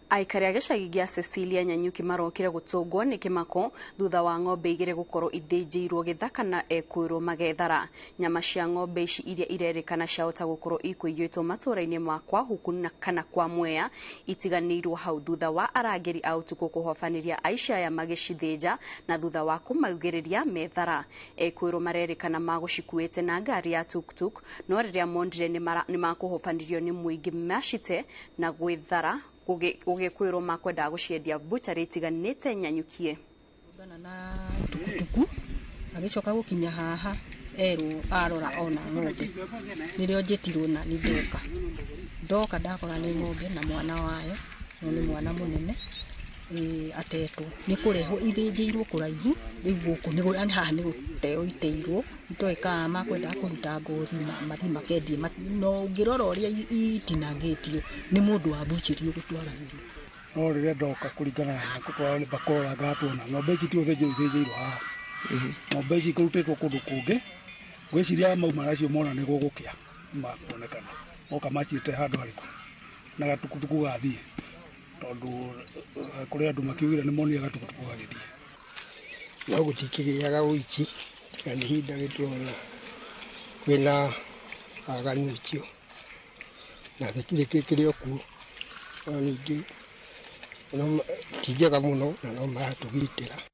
Aikari a gĩcagi gĩa Cecilia Nyanyuki marokire gũtũngwo nĩ kĩmako thutha wa ng'ombe igĩrĩ gũkorwo ithĩnjĩirwo gĩthaka na ekwĩrwo magethara. Nyama cia ng'ombe ici iria irerĩkana ciahota gũkorwo ikũiyĩtwo matũra-inĩ ma kwa Huku na kana kwa Mwea itiganĩirwo hau thutha wa arangĩri a ũtukũ kũhobanĩria aici aya magĩcithĩnja na thutha wa kũmaugĩrĩria methara. Ekwĩrwo marerĩkana magũcikuĩte na ngari ya tuktuk no rĩrĩa monire nĩmakũhobanĩrio nĩ mũingĩ macite na gwĩthara gũgĩkwĩrwo makwendaga gũciendia mbucharĩ itiganĩte Nyanyukie. Ngana na tukutuku agĩcoka gũkinya haha erwo arora ona ng'ombe nĩrĩo njĩtirwo na nĩ ndoka ndoka ndakora nĩ ng'ombe na mwana wayo no nĩ mwana mũnene atetwo nĩ kũrehwo ithĩnjĩirwo kũraihu rĩu gũkũ nĩ haha nĩ gũteo iteirwo itoĩ kana makwendaga kũruta ngothi mathiĩ makendie no ũngĩrora ũrĩa itinangĩtio nĩ mũndũ wa mbuchĩri ũgũtwaragĩrwo. No rĩrĩa ndoka kũringana na kũtwara kũrora ngatuona ng'ombe ici ti gũthĩnjwo ithĩnjĩirwo haha, ng'ombe ici ikũrutĩtwo kũndũ kũngĩ, ngwĩciria mauma nacio mona nĩ gũgũkĩa makuonekana moka maciĩte handũ harĩkũ na gatukutuku gathiĩ tondũ kũrĩ andũ makiugire nĩ monire gatukutuku gagĩthiĩ. No gũtikĩgĩaga ũici tiga nĩ ihinda rĩtũrona kwĩna waganu ũcio na security ĩkĩrĩ o kuo no ningĩ ti njega mũno na no maratũgitĩra.